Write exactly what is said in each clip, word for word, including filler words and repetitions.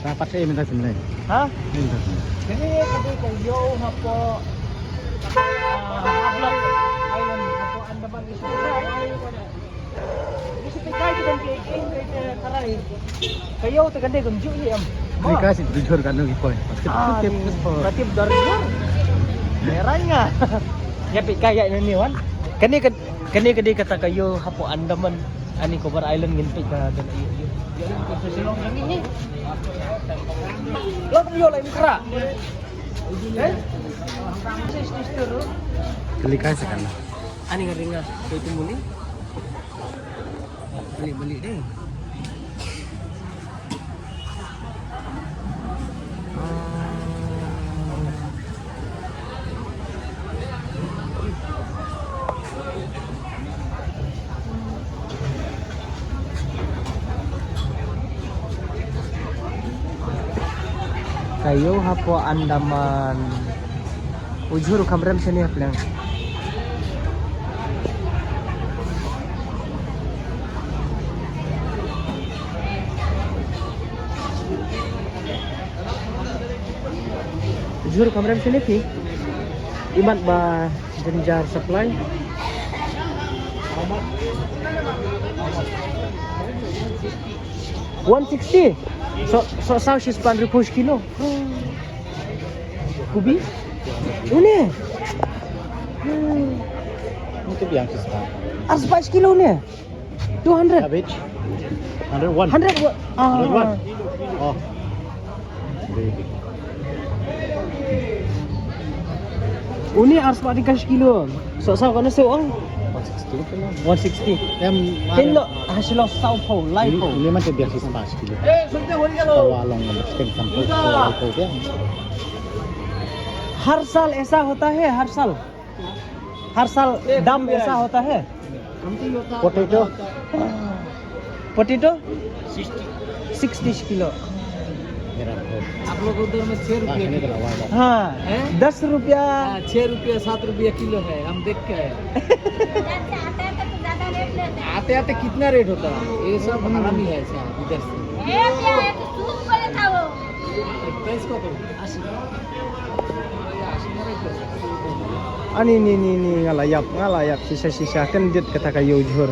Dapat eh minta sini. Ha? Minta sini. Kane ka dei ka ïew hapoh, ah, Havelock Island, hapoh Andaman Island. Ni sa peit kai ki dang ki king kai te karai. Ka ïew te kan dei kumjuh hi em. Ni ka si jujur kan dong ki poi. Ka tip dar jur. Merah nga. Ïa peit kai ïa ni wan. Kane ka, kane ka dei kata ka ïew hapoh Andaman. Ani Nicobar Island ngin peit ka dang ïew. Lok ïew lai mukra. Eh? Kali kai sa kan. Ani ka ringa. Kau itu muni. Balik-balik deh. Ka ïew hapoh Andaman. U jhur u kham rem shane ha pleng. U jhur u kham rem shane phi. Imat ba jynjar supply. One sixty. So, so saw shi spah hynriewphew shi kilo. Kubi? Une. Hmm. Itu biang shi spah. Arspah shi kilo une. Two hundred. Cabbage. Hundred one. Hundred one. Ah. Hundred one. Oh. Uni arspah tyngka shi kilo. So saw kane saw ong? One sixty. One sixty. Em, pynlong ha shilor saw phew, lai phew. Ini mah biang shi spah shi kilo. Tawa long sting sampel lai phew biang. हर साल ऐसा होता है, हर साल? हर साल दाम ऐसा होता है? Potato? Potato? सिक्सटी। सिक्सटी किलो। आप लोग उधर में छह रुपया किलो। हाँ। हैं? दस रुपया। हाँ, छह रुपया, सात रुपया किलो है, हम देख के आए। आते आते कितना रेट होता है? ये सब हरामी है ऐसा, इधर से। Price কত? Ani ni ni ni nga la ïap, nga la ïap shisha shisha, kyndit kata ka ïew jhur.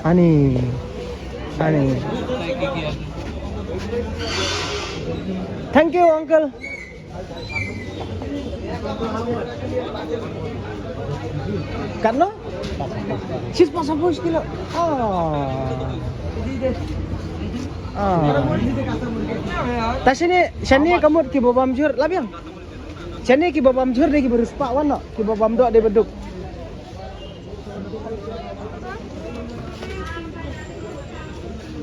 Ani. Ani. Thank you, uncle. Katno? Shi spah saphew shi kilo. Ah. Ah. Ta shane, shane ka mut kiba bam jhur, la biang. Shane kiba bam jhur dei kiba riewspah wan noh, kiba bam doh dei ba duk.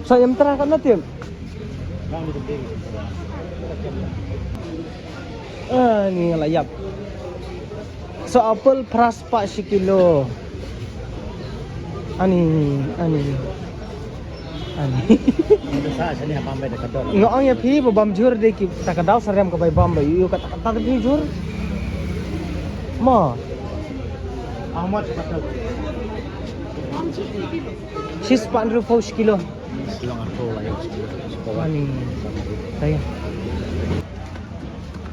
Sa ïam tra katno tim. Ah, ni la ïap. Sa apple phra spah shi kilo. Ani, ani. Ani. Nga ong ïa phi ba bam jhur dei kita ka daw sa rem ka bai bam ba ïoh kata kata phi jhur. Mo. How much butter? Shi spah hynriewphew shi kilo. Shi long arphew la ïoh shi kilo. Ani. Taya.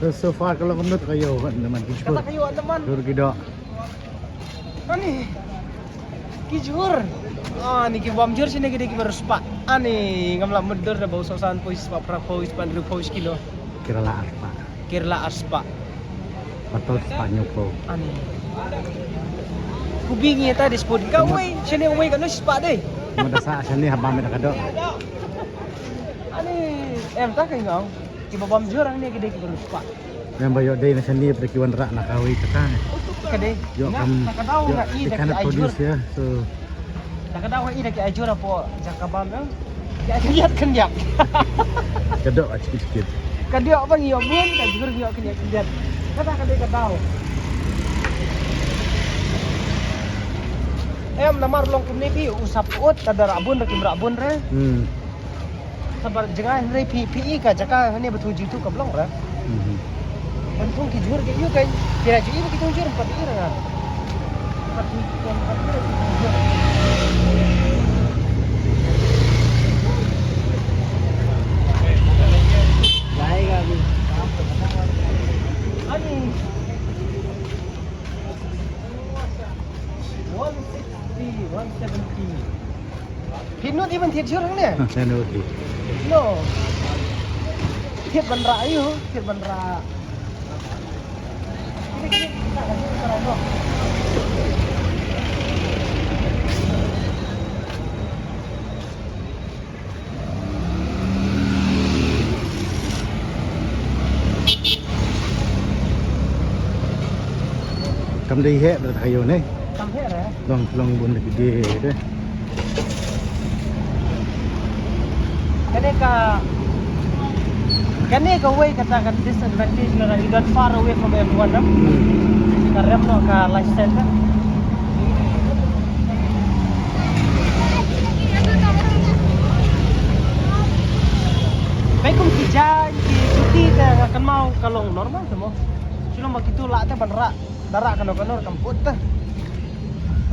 So, so far ka long kumno ka ïew Andaman ki jhur. Kata ka ïew Andaman. Jhur ki doh. Ani. Ki jhur. Ani ki bam jhur shane ki dei kiba riewspah. Ani ngam lah mutdur da ba u soh san phew, spah phra phew, spah hynriewphew shi kilo. Kira la arspah. Kira la arspah. Patol spah hynñiewphew. Ani. Kubi ngi ta disput ka wei shane wei ka no spah dei. Mada sa shane haba me da ka doh. Ani em ta ka ngau. Kiba bam jhur hangne ki dei kiba riewspah. Member ïoh dei na shane pyrkhat ki wanrah na kawei kata ne. Ka dei. Ïoh kam. Ta ka daw ïoh nga i da ki ai jhur. So. Ta ka daw nga i da ki ai jhur hapoh jaka bam em. Ki ai khyndiat khyndiat. Ka doh ka chikit chikit. Ka doh ba ngi ïoh bun, ka jhur ngi ïoh khyndiat khyndiat. Kata ka dei ka daw. Em namar long kumne phi u sap ut ka da rah bun da kim rah bun re. Hmm. Sabar jaka hynrei phi phi i ka jaka hynne ba tu jitu ka blong ra. Mhm. Kan thung ki jhur ki yu kai. Kira ju i ba ki thung jhur pat i ra. Pat i kan pat i ra ki thung jhur. Jhur hangne? Nano di. No. Thied ban rah ïa u, thied ban rah. Kam dei heh ba ta ïoh ne. Kam heh re. Long long bun lagi dei de. Kane ka, kane kawei kata ka disadvantage na, you don't far away from everyone, no? Hmm. Ka rem noh ka lifestyle ka. Peit kum ki jaiñ ki juti te nga kynmaw ka long normal te mo. Shu long ba kitu lah te ban rah. Da rah kano kano kam put te.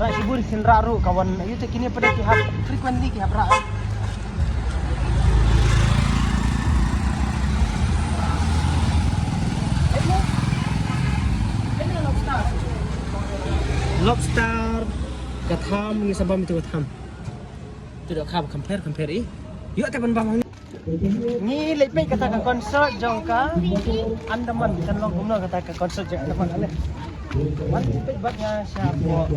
Rah shibun shin rah ruh ka wan. Ïoh te kine pat ki hap frequently ki hap rah. Lobster, ka tham, ngi sa bam itu ka tham. Tu da ka compare, compare i. Ïoh te ban bam. Ngi leit peit kata ka concert jong ka Andaman, kan long kumno kata ka concert jong Andaman ale. Wan peit bad nga sha pok.